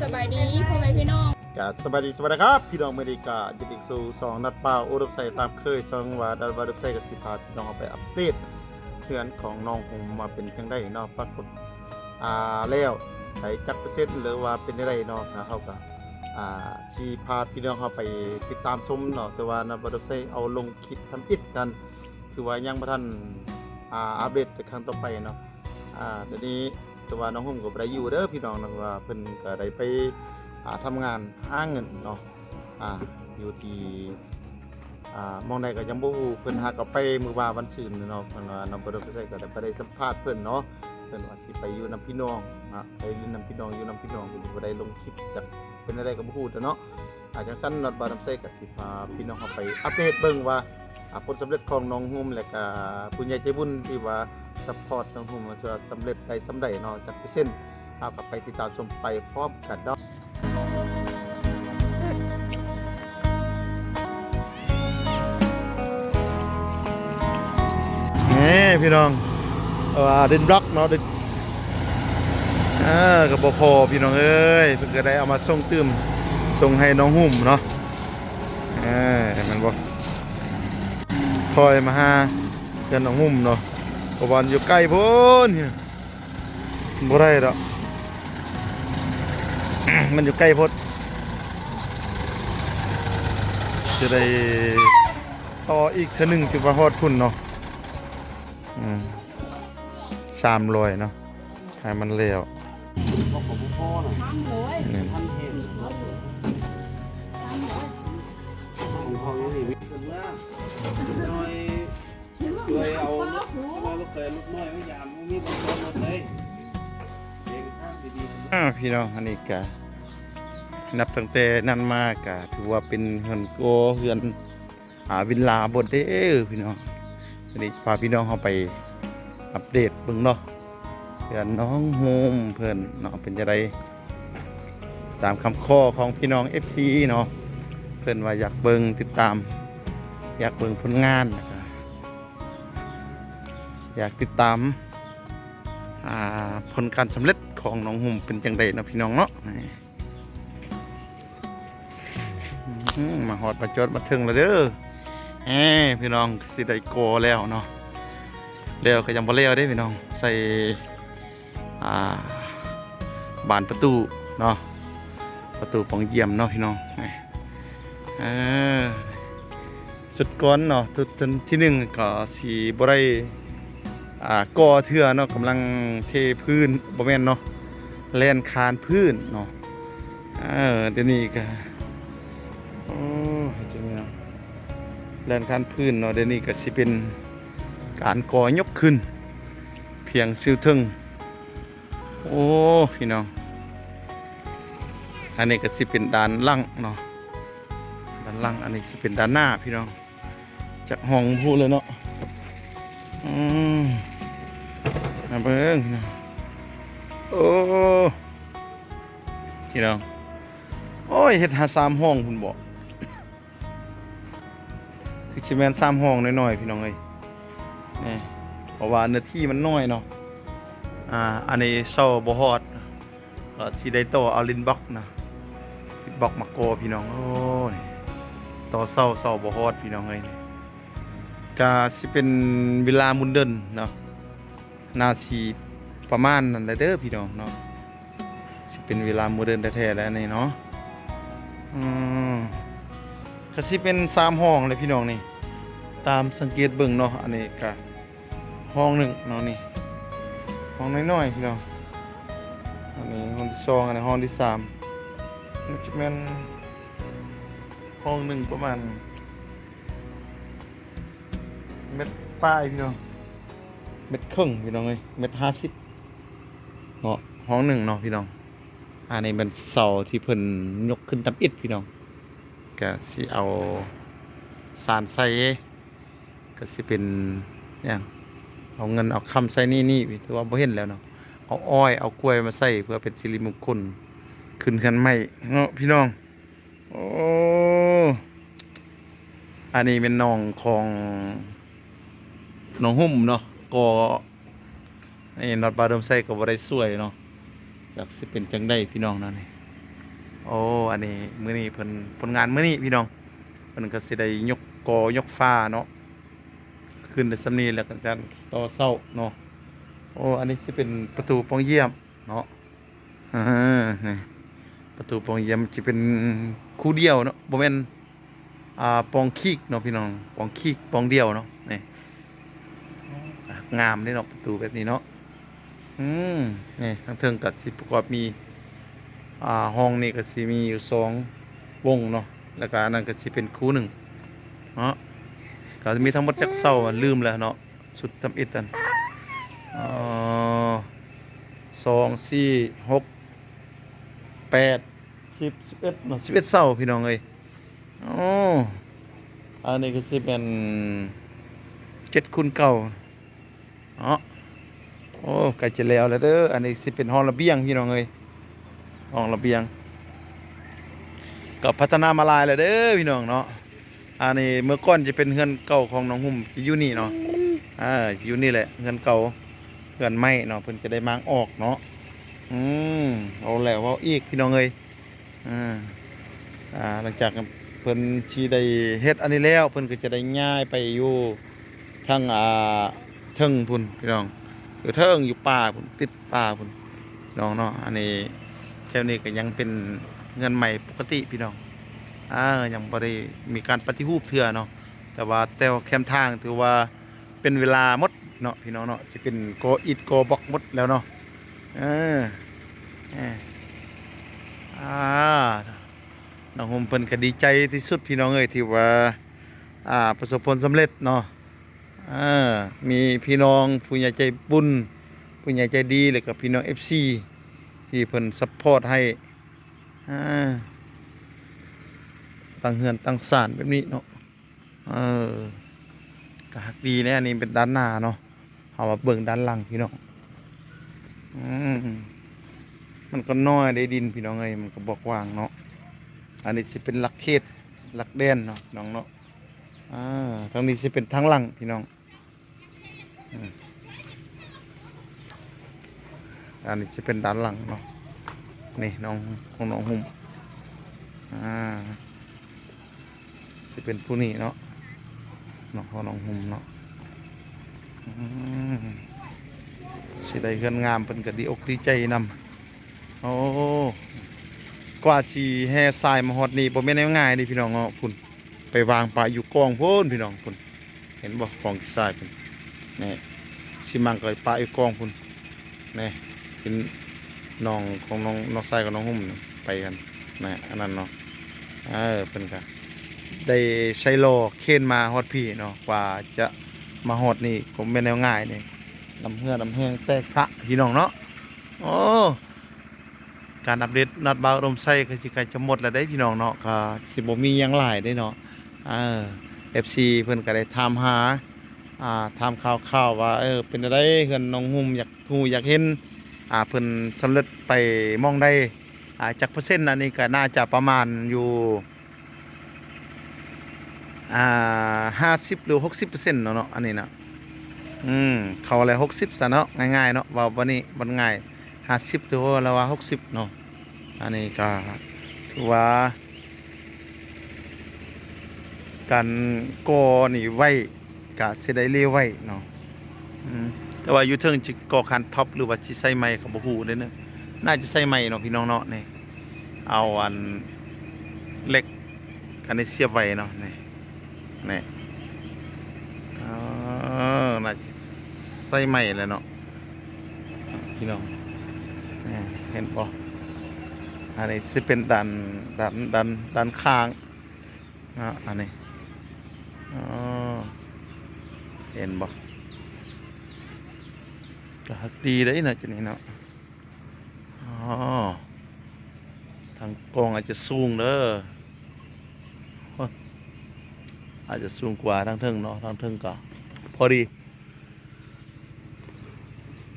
ສະບາຍດີພໍ່ແມ່ພີ່ນ້ອງ ກະສະບາຍດີ ສະບາຍດີຄັບພີ່ນ້ອງ. ມື້ນີ້ກະຢູ່ອີກສູ່ຊ່ອງນັດບ່າວອຸດົມໄຊຕາມເຄີຍ. ຊ່ອງວ່ານັດບ່າວອຸດົມໄຊກະຊິພາພີ່ນ້ອງເຮົາໄປອັບເດດເຮືອນຂອງນ້ອງຫຸ່ມວ່າເປັນຈັ່ງໃດເນາະ ປາກົດ ອ່າ ແລ້ວໄດ້ຈັກເປີເຊັນ ຫຼືວ່າເປັນຈັ່ງໃດເນາະ. ເຮົາກະ ອ່າ ຊິພາພີ່ນ້ອງເຮົາໄປຕິດຕາມຊົມເນາະ. ແຕ່ວ່ານັດບ່າວອຸດົມໄຊເອົາລົງຄລິບທຳອິດກັນ ຄືວ່າຍັງບໍ່ທັນ ອ່າ ອັບເດດເປັນຄັ້ງຕໍ່ໄປເນາະ. ອ່າ ດຽວນີ້ ແຕ່ວ່ານ້ອງຫຸ່ມກໍບໍ່ໄດ້ຢູ່ເດີພີ່ນ້ອງເນາະ ວ່າເພິ່ນກໍໄດ້ໄປ ອ່າ ທຳງານຫາເງິນເນາະ ອ່າ ຢູ່ທີ່ ອ່າ ໝ່ອງໃດກໍຍັງບໍ່ຮູ້. ເພິ່ນຫາກໍໄປມື້ວານວັນຊືນເນາະ. ເພິ່ນວ່ານ້ອງເພິ່ນກໍໄດ້ໄປໄດ້ສຳພາດເພິ່ນເນາະ ເພິ່ນວ່າຊິໄປຢູ່ນຳພີ່ນ້ອງນະ ໄປຫຼິ້ນນຳພີ່ນ້ອງ ຢູ່ນຳພີ່ນ້ອງ ເພິ່ນບໍ່ໄດ້ລົງຄລິບ ຈັກເປັນແນວໃດກໍບໍ່ຮູ້ເດີເນາະ. ອ່າ ຈັ່ງຊັ້ນນັດບ່າວອຸດົມໄຊກໍຊິພາພີ່ນ້ອງເຮົາໄປອັບເດດເບິ່ງວ່າ ອ່າ ຜົນສຳເລັດຂອງນ້ອງຫຸ່ມ ແລະກະຜູ້ໃຫຍ່ໃຈບຸນທີ່ວ່າຊັບພອດນ້ອງຫຸ່ມ ວ່າຈະສຳເລັດໄດ້ສ່ຳໃດເນາະ ຈັກເປີເຊັນ. ເຮົາກໍໄປຕິດຕາມຊົມໄປພ້ອມກັນເນາະ. ນີ້ພີ່ນ້ອງ ວ່າດິນບລັອກເນາະ ດິນ ເອີ ກໍບໍ່ພໍພີ່ນ້ອງເອີຍ ເພິ່ນກໍໄດ້ເອົາມາສົ່ງຕື່ມ ສົ່ງໃຫ້ນ້ອງຫຸ່ມເນາະ. ເອີ ແມ່ນບໍ່ ຖອຍມາຫາເຮືອນນ້ອງຫຸ່ມເນາະ ເພາະວ່າຢູ່ໃກ້ພຸ້ນ ບໍ່ໄດ້ດອກ ມັນຢູ່ໃກ້ໂພດ ຈະໄດ້ຕໍ່ອີກເທື່ອໜຶ່ງ ຈະວ່າຮອດພຸ້ນເນາະ. ອືມ ສາມຮ້ອຍເນາະ ໃຫ້ມັນແລ້ວ ບໍ່ພໍນະ ສາມຮ້ອຍ ແມ່ນ ພັນເຮັດ ສາມຮ້ອຍ ຂອງເຂົາຢູ່ນີ້ມີເພິ່ນວ່າ ນ້ອຍ ເຄີຍເອົາລົດ ເອົາລົດເຄີຍລົດນ້ອຍມາຢາມ ບໍ່ມີຄົນເອົາລົດເລີຍ ເອງທາງດີໆ. ອ່າ ພີ່ນ້ອງ ອັນນີ້ກະ ນັບຕັ້ງແຕ່ນັ້ນມາກະຖືວ່າເປັນເຮືອນກໍເຮືອນ ອ່າ ວິນລາບົດເດີພີ່ນ້ອງ. ອັນນີ້ພາພີ່ນ້ອງເຮົາໄປອັບເດດເບິ່ງເນາະ ເຮືອນນ້ອງຫຸ່ມເພິ່ນເນາະ ເປັນຈັ່ງໃດ ຕາມຄຳຂໍຂອງພີ່ນ້ອງເອັຟຊີເນາະ ເພິ່ນວ່າຢາກເບິ່ງ ຕິດຕາມ ຢາກເບິ່ງຜົນງານ ແລ້ວກະຢາກຕິດຕາມ ອ່າ ຜົນການສຳເລັດຂອງນ້ອງຫຸ່ມເປັນຈັ່ງໃດເນາະ ພີ່ນ້ອງເນາະ. ອືມ ມາຮອດມາຈອດມາເຖິງແລ້ວເດີ ແອ ພີ່ນ້ອງ ຊິໄດ້ກໍ່ແລ້ວເນາະ ແລ້ວກໍຍັງບໍ່ແລ້ວເດ້ພີ່ນ້ອງ ໃສ່ ອ່າ ບານປະຕູເນາະ ປະຕູປ່ອງຢ້ຽມເນາະ ພີ່ນ້ອງ. ເອີ ຊຸດກ່ອນເນາະ ຊຸດທີໜຶ່ງກໍຊິບໍ່ໄດ້ ອ່າ ກໍ່ເທື່ອເນາະ ກຳລັງເທພື້ນ ບໍ່ແມ່ນເນາະ ແລ່ນຄານພື້ນເນາະ. ເອີ ດຽວນີ້ກໍ ໂອ້ ເຮັດຈັ່ງໃດເນາະ ແລ່ນຄານພື້ນເນາະ ດຽວນີ້ກໍຊິເປັນການກໍ່ຍົກຂຶ້ນ ພຽງຊິວເທິງ. ໂອ້ ພີ່ນ້ອງ ອັນນີ້ກໍຊິເປັນດ້ານຫຼັງເນາະ ດ້ານຫຼັງ ອັນນີ້ຊິເປັນດ້ານໜ້າ ພີ່ນ້ອງ. ຈັກຫ້ອງບໍ່ຮູ້ເລີຍເນາະ ອືມ ມາເບິ່ງ ໂອ້ ພີ່ນ້ອງ ໂອ້ຍ ເຮັດຫາສາມຫ້ອງພຸ້ນບໍ? ຄືຊິແມ່ນສາມຫ້ອງນ້ອຍໆ ພີ່ນ້ອງເອີຍ ນີ້ ເພາະວ່າເນື້ອທີ່ມັນນ້ອຍເນາະ. ອ່າ ອັນນີ້ເສົາບໍ່ຮອດ ກໍຊິໄດ້ຕໍ່ເອົາດິນບລັອກນະ ດິນບລັອກມາກໍ່ ພີ່ນ້ອງເອີຍ ຕໍ່ເສົາ ເສົາບໍ່ຮອດ ພີ່ນ້ອງເອີຍ. ກະຊິເປັນວິລາໂມເດີນເນາະ ໜ້າຊິປະມານນັ້ນແຫຼະເດີພີ່ນ້ອງເນາະ ຊິເປັນວິລາໂມເດີນແທ້ໆ ແຫຼະອັນນີ້ເນາະ. ອືມ ກະຊິເປັນສາມຫ້ອງແຫຼະພີ່ນ້ອງນີ້ ຕາມສັງເກດເບິ່ງເນາະ. ອັນນີ້ກະຫ້ອງໜຶ່ງເນາະ ນີ້ຫ້ອງນ້ອຍໆ ພີ່ນ້ອງ ອັນນີ້ຫ້ອງທີສອງ ອັນນີ້ຫ້ອງທີສາມ ມັນຈະແມ່ນຫ້ອງໜຶ່ງປະມານ ເມັດປາຍພີ່ນ້ອງ ເມັດເຄິ່ງພີ່ນ້ອງເອີຍ ເມັດຫ້າສິບເນາະ ຫ້ອງໜຶ່ງເນາະພີ່ນ້ອງ. ອັນນີ້ແມ່ນເສົາທີ່ເພິ່ນຍົກຂຶ້ນທຳອິດພີ່ນ້ອງ ກະຊິເອົາສານໃສ່ ກະຊິເປັນຫຍັງ ເອົາເງິນເອົາຄຳໃສ່ນີ້ ນີ້ຖືວ່າບໍ່ເຫັນແລ້ວເນາະ ເອົາອ້ອຍເອົາກ້ວຍມາໃສ່ເພື່ອເປັນສິລິມຸງຄຸນຂຶ້ນເຮືອນໃໝ່ເນາະພີ່ນ້ອງ. ໂອ້ ອັນນີ້ແມ່ນນ້ອງຂອງນ້ອງຫຸ່ມເນາະ ກໍ ນີ້ນັດບ່າວອຸດົມໄຊກໍບໍ່ໄດ້ຊ່ວຍເນາະ ຈັກຊິເປັນຈັ່ງໃດພີ່ນ້ອງເນາະ. ນີ້ ໂອ້ ອັນນີ້ ມື້ນີ້ເພິ່ນ ຜົນງານມື້ນີ້ພີ່ນ້ອງ ເພິ່ນກໍຊິໄດ້ຍົກກໍຍົກຝາເນາະ ຂຶ້ນໄດ້ສ່ຳນີ້ແລ້ວກໍຈະຕໍ່ເສົາເນາະ. ໂອ້ ອັນນີ້ຊິເປັນປະຕູປ່ອງຢ້ຽມເນາະ. ເອີ ນີ້ປະຕູປ່ອງຢ້ຽມ ຈະເປັນຄູ່ດຽວເນາະ ບໍ່ແມ່ນ ອ່າ ປ່ອງຄີກເນາະພີ່ນ້ອງ ປ່ອງຄີກປ່ອງດຽວເນາະ. ນີ້ ງາມເດ້ເນາະ ປະຕູແບບນີ້ເນາະ. ອືມ ນີ້ທາງເທິງກໍຊິປະກອບມີ ອ່າ ຫ້ອງນີ້ກໍຊິມີຢູ່ສອງວົງເນາະ ແລ້ວກໍອັນນັ້ນກໍຊິເປັນຄູ່ໜຶ່ງເນາະ. ກໍມີທັງໝົດຈັກເສົາ ລືມແລ້ວເນາະ ຊຸດທຳອິດນັ້ນ ເອີ ສອງ ສີ່ ຫົກ ແປດ ສິບ ສິບເອັດເນາະ ສິບເອັດເສົາພີ່ນ້ອງເອີຍ. ໂອ້ ອັນນີ້ກໍຊິແມ່ນເຈັດຄູນເກົ້າເນາະ. ໂອ້ ໃກ້ຈະແລ້ວແລ້ວເດີ ອັນນີ້ຊິເປັນຫ້ອງລະບຽງພີ່ນ້ອງເອີຍ ຫ້ອງລະບຽງ ກໍພັດທະນາມາຫຼາຍແລ້ວເດີພີ່ນ້ອງເນາະ. ອັນນີ້ເມື່ອກ່ອນຈະເປັນເຮືອນເກົ່າຂອງນ້ອງຫຸ້ມ ຈະຢູ່ນີ້ເນາະ ອ່າ ຢູ່ນີ້ແຫຼະ ເຮືອນເກົ່າ ເຮືອນໄມ້ເນາະ ເພິ່ນຈະໄດ້ມ້າງອອກເນາະ. ອືມ ເວົ້າແລ້ວເວົ້າອີກພີ່ນ້ອງເອີຍ. ອ່າ ອ່າ ຫຼັງຈາກເພິ່ນຊິໄດ້ເຮັດອັນນີ້ແລ້ວ ເພິ່ນກໍຈະໄດ້ຍ້າຍໄປຢູ່ທາງ ອ່າ ເທິງພຸ້ນພີ່ນ້ອງ ຢູ່ເທິງ ຢູ່ປ່າພຸ້ນ ຕິດປ່າພຸ້ນພີ່ນ້ອງເນາະ. ອັນນີ້ແຖວນີ້ກໍຍັງເປັນເຮືອນໄມ້ປົກກະຕິພີ່ນ້ອງ ອ່າ ຍັງບໍ່ໄດ້ມີການປະຕິຮູບເທື່ອເນາະ ແຕ່ວ່າແຕ່ວແຄມທາງຖືວ່າ ເປັນເວລາໝົດເນາະພີ່ນ້ອງເນາະ ຈະເປັນກໍ່ອິດກໍ່ບລັອກໝົດແລ້ວເນາະ. ເອີ ເອີ ອ່າ ນ້ອງຫຸ້ມເພິ່ນກໍດີໃຈທີ່ສຸດພີ່ນ້ອງເອີຍ ທີ່ວ່າ ອ່າ ປະສົບຜົນສຳເລັດເນາະ. ເອີ ມີພີ່ນ້ອງຜູ້ໃຫຍ່ໃຈບຸນ ຜູ້ໃຫຍ່ໃຈດີ ແລ້ວກໍພີ່ນ້ອງເອັຟຊີ ທີ່ເພິ່ນຊັບພອດໃຫ້ ອ່າ ຕັ້ງເຮືອນຕັ້ງຊານແບບນີ້ເນາະ. ເອີ ກໍຮັກດີແດ່ ອັນນີ້ເປັນດ້ານໜ້າເນາະ ເຮົາມາເບິ່ງດ້ານຫຼັງພີ່ນ້ອງ. ອືມ ມັນກໍນ້ອຍເດ້ດິນພີ່ນ້ອງເອີຍ ມັນກໍບໍ່ກວ້າງເນາະ. ອັນນີ້ຊິເປັນຫຼັກເຂດຫຼັກແດນເນາະພີ່ນ້ອງເນາະ. ອ່າ ທາງນີ້ຊິເປັນທາງຫຼັງພີ່ນ້ອງ. ອືມ ອັນນີ້ຊິເປັນດ້ານຫຼັງເນາະ ນີ້ນ້ອງ ຂອງນ້ອງຫຸ້ມ ອ່າ ຊິເປັນຜູ້ນີ້ເນາະ ນ້ອງ ຂອງນ້ອງຫຸ້ມເນາະ. ອືມ ຊິໄດ້ເຮືອນງາມ ເພິ່ນກໍດີອົກດີໃຈນຳ. ໂອ້ ກວ່າຊິແຫ່ຊາຍມາຮອດນີ້ ບໍ່ແມ່ນແນວງ່າຍເດ້ພີ່ນ້ອງເນາະ ພຸ້ນ ໄປວາງປະຢູ່ກ້ອງພຸ້ນພີ່ນ້ອງ ພຸ້ນ ເຫັນບໍ່ ກອງຂີ້ຊາຍພຸ້ນ ນີ້ ຊິມັງກໍໄປປະຢູ່ກ້ອງພຸ້ນ ນີ້ ເປັນນ້ອງຂອງນ້ອງ ນ້ອງຊາຍກັບນ້ອງຫຸ້ມໄປກັນ ນີ້ ອັນນັ້ນເນາະ. ເອີ ເພິ່ນກະໄດ້ໃຊ້ລໍ້ເຄນມາຮອດພີ້ເນາະ ກວ່າຈະມາຮອດນີ້ກໍບໍ່ແມ່ນແນວງ່າຍເດ້ ນ້ຳເຫື່ອນ້ຳແຮງແຕກສະພີ່ນ້ອງເນາະ. ໂອ້ ການອັບເດດນອດບ່າວອຸດົມໄຊກໍຊິໃກ້ຈະໝົດແລ້ວເດ້ພີ່ນ້ອງເນາະ ກໍຊິບໍ່ມີຫຍັງຫຼາຍເດ້ເນາະ. ເອີ ເອັຟຊີເພິ່ນກໍໄດ້ຖາມຫາ ອ່າ ຖາມຂ່າວໆວ່າ ເອີ ເປັນຈັ່ງໃດເຮືອນນ້ອງຫຸ້ມ ຢາກຮູ້ຢາກເຫັນ ອ່າ ເພິ່ນສຳເລັດໄປໝ່ອງໃດ ອ່າ ຈັກເປີເຊັນ. ອັນນີ້ກໍໜ້າຈະປະມານຢູ່ ອ່າ ຫ້າສິບ ຫຼື ຫົກສິບເປີເຊັນເນາະ ອັນນີ້ນະ. ອືມ ເຂົ້າແລ້ວຫົກສິບຊະເນາະ ງ່າຍໆເນາະ ເວົ້າບັດນີ້ມັນງ່າຍ ຫ້າສິບ ຖືວ່າ ລະວ່າຫົກສິບເນາະ. ອັນນີ້ກໍຖືວ່າການກໍ່ນີ້ໄວ ກະຊິໄດ້ເລວໄວເນາະ. ອືມ ແຕ່ວ່າຢູ່ເທິງຊິກໍ່ຄານທັອບ ຫຼືວ່າຊິໃສ່ໄມ້ກໍບໍ່ຮູ້ເດ້ເນາະ ໜ້າຈະໃສ່ໄມ້ເນາະພີ່ນ້ອງເນາະ. ນີ້ ເອົາອັນເຫຼັກອັນນີ້ສຽບໄວ້ເນາະ ນີ້ ນີ້ ເອີ ໜ້າຈະໃສ່ໄມ້ແຫຼະເນາະພີ່ນ້ອງ. ນີ້ ເຫັນບໍ່ ອັນນີ້ຊິເປັນດ້ານ ດ້ານ ດ້ານ ດ້ານຂ້າງເນາະ ອັນນີ້ ອໍ ເຫັນບໍ່ ກໍຮັກດີເດ້ເນາະ ຈຸດນີ້ເນາະ. ອໍ ທາງກ້ອງອາດຈະສູງເດີ ອາດຈະສູງກວ່າທາງເທິງເນາະ ທາງເທິງກໍພໍດີ.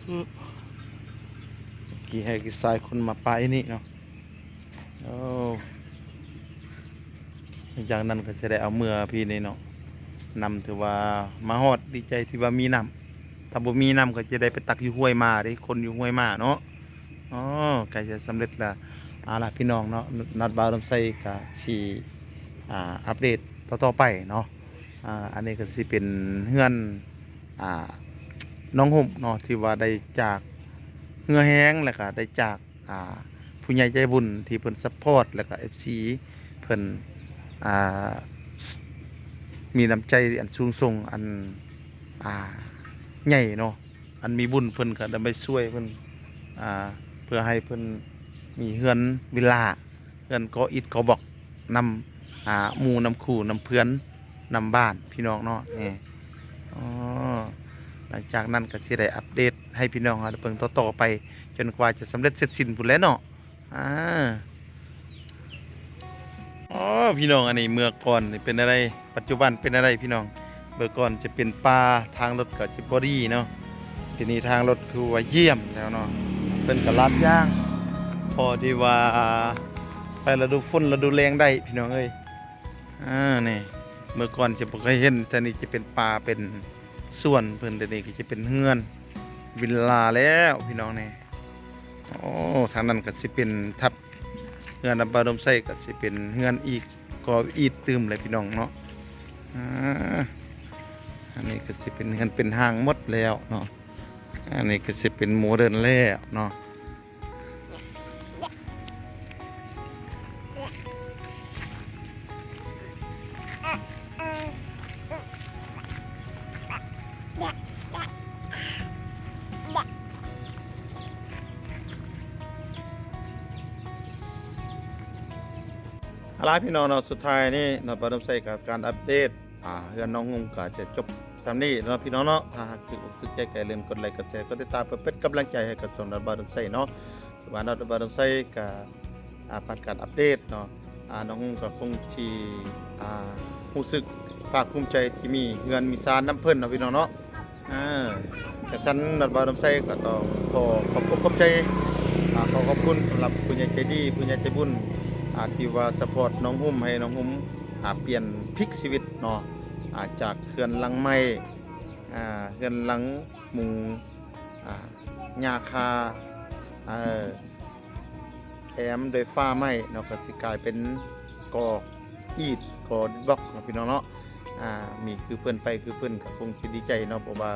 ເມື່ອກີ້ໃຫ້ກີ້ຊາຍຄົນມາປະຢູ່ນີ້ເນາະ. ໂອ້ ຫຼັງຈາກນັ້ນກໍຊິໄດ້ເອົາເມືອພີ້ນີ້ເນາະ ນ້ຳຖືວ່າມາຮອດ ດີໃຈທີ່ວ່າມີນ້ຳ ຖ້າບໍ່ມີນ້ຳກໍຈະໄດ້ໄປຕັກຢູ່ຫ້ວຍໝາເດ້ ຄົນຢູ່ຫ້ວຍໝາເນາະ. ອໍ ໃກ້ຈະສຳເລັດແລ້ວ ເພ ເອົາລະພີ່ນ້ອງເນາະ ນັດບ່າວດຳໄຊກະຊິ ອ່າ ອັບເດດຕໍ່ໆໄປເນາະ. ອ່າ ອັນນີ້ກະຊິເປັນເຮືອນ ອ່າ ນ້ອງຫຸ້ມເນາະ ທີ່ວ່າໄດ້ຈາກເຫື່ອແຮງ ແລ້ວກະໄດ້ຈາກ ອ່າ ຜູ້ໃຫຍ່ໃຈບຸນທີ່ເພິ່ນຊັບພອດ ແລ້ວກະເອັຟຊີເພິ່ນ ອ່າ ມີນ້ຳໃຈອັນສູງສົ່ງ ອັນ ອ່າ ໃຫຍ່ເນາະ. ອັນມີບຸນເພິ່ນກະໄດ້ໄປຊ່ວຍເພິ່ນ ອ່າ ເພື່ອໃຫ້ເພິ່ນມີເຮືອນວິລລາ ເຮືອນກໍ່ອິດກໍ່ບລັອກນຳ ອ່າ ໝູ່ນຳຄູ່ນຳເພື່ອນນຳບ້ານພີ່ນ້ອງເນາະ. ນີ້ ອໍ ຫຼັງຈາກນັ້ນກະຊິໄດ້ອັບເດດໃຫ້ພີ່ນ້ອງເຮົາໄດ້ເບິ່ງຕໍ່ໆໄປ ຈົນກວ່າຈະສຳເລັດເສັດສິ້ນພຸ້ນແຫຼະເນາະ. ອ່າ ອໍ ພີ່ນ້ອງ ອັນນີ້ເມື່ອກ່ອນນີ້ເປັນແນວໃດ? ປັດຈຸບັນເປັນແນວໃດພີ່ນ້ອງ? ເມື່ອກ່ອນຈະເປັນປ່າ ທາງລົດກໍຈະບໍ່ດີເນາະ. ດຽວນີ້ທາງລົດຄືວ່າຢ້ຽມແລ້ວເນາະ ເພິ່ນກໍລາດຢາງ ພໍທີ່ວ່າໄປລະດູຝົນລະດູແລ້ງໄດ້ພີ່ນ້ອງເອີຍ. ອ່າ ນີ້ ເມື່ອກ່ອນຈະບໍ່ເຄີຍເຫັນ ແຕ່ນີ້ຈະເປັນປ່າເປັນສວນເພິ່ນ ດຽວນີ້ກໍຈະເປັນເຮືອນວິລລາແລ້ວພີ່ນ້ອງນີ້. ໂອ້ ທາງນັ້ນກໍຊິເປັນທັດ ເຮືອນນຳບ່າວດຳໄຊກໍຊິເປັນເຮືອນອີກ ກໍ່ອິດຕື່ມແຫຼະພີ່ນ້ອງເນາະ. ອ່າ ອັນນີ້ກໍຊິເປັນເຮືອນເປັນຮ່າງໝົດແລ້ວເນາະ. ອັນນີ້ກໍຊິເປັນໂມເດີນແລ້ວເນາະ. ເອົາລະພີ່ນ້ອງເນາະ ສຸດທ້າຍນີ້ເນາະ ບ່າວດຳໄຊກໍການອັບເດດ ອ່າ ເຮືອນນ້ອງຫຸ້ມກໍຈະຈົບສ່ຳນີ້ເນາະພີ່ນ້ອງເນາະ. ຖ້າຫາກຖືກອົກຖືກໃຈກໍຢ່າລືມກົດໄລກ໌ ກົດແຊ ກົດຕິດຕາມ ເພື່ອເປັນກຳລັງໃຈໃຫ້ກັບຊ່ອງນອດບ່າວດຳໄຊເນາະ. ວ່ານອດບ່າວດຳໄຊກໍ ອ່າ ຜ່ານການອັບເດດເນາະ ອ່າ ນ້ອງຫຸ້ມກໍຄົງຊິ ອ່າ ຮູ້ສຶກພາກພູມໃຈທີ່ມີເຮືອນມີຊານນຳເພິ່ນເນາະພີ່ນ້ອງເນາະ. ອ່າ ຈັ່ງຊັ້ນນອດບ່າວດຳໄຊກໍຕ້ອງຂໍຂອບອົກຂອບໃຈ ອ່າ ຂໍຂອບຄຸນສຳລັບຜູ້ໃຫຍ່ໃຈດີ ຜູ້ໃຫຍ່ໃຈບຸນ ອ່າ ທີ່ວ່າຊັບພອດນ້ອງຫຸ້ມ ໃຫ້ນ້ອງຫຸ້ມ ອ່າ ປ່ຽນພລິກຊີວິດເນາະ ອ່າ ຈາກເຮືອນຫຼັງໄມ້ ອ່າ ເຮືອນຫຼັງມຸງ ອ່າ ຫຍ້າຄາ ເອີ ແອ້ມດ້ວຍຝາໄມ້ເນາະ ກໍຊິກາຍເປັນກໍ່ອິດ ກໍ່ບລັອກເນາະພີ່ນ້ອງເນາະ. ອ່າ ມີຄືເພິ່ນໄປຄືເພິ່ນກໍຄົງຊິດີໃຈເນາະ ເພາະວ່າ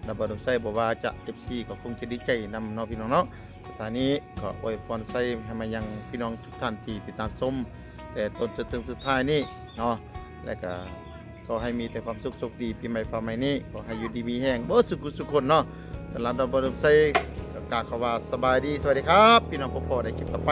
ນອດບ່າວດຳໄຊ ບໍ່ວ່າຈະເອັຟຊີກໍຄົງຈະດີໃຈນຳເນາະພີ່ນ້ອງເນາະ. ສຸດທ້າຍນີ້ກໍອວຍພອນໄຊໃຫ້ມາຍັງພີ່ນ້ອງທຸກທ່ານທີ່ຕິດຕາມຊົມ ແຕ່ຕົ້ນຈົນເຖິງສຸດທ້າຍນີ້ເນາະ ແລະກະຂໍໃຫ້ມີແຕ່ຄວາມສຸກໂຊກດີ ປີໃໝ່ຟ້າໃໝ່ນີ້ ຂໍໃຫ້ຢູ່ດີມີແຮງເບິດສູ່ຜູ້ສູ່ຄົນເນາະ. ສຳລັບນອດບ່າວດຳໄຊກໍກ່າວຄຳວ່າສະບາຍດີ ສະຫວັດດີຄັບ ພີ່ນ້ອງ ພົບພໍ້ໃນຄລິບຕໍ່ໄປ.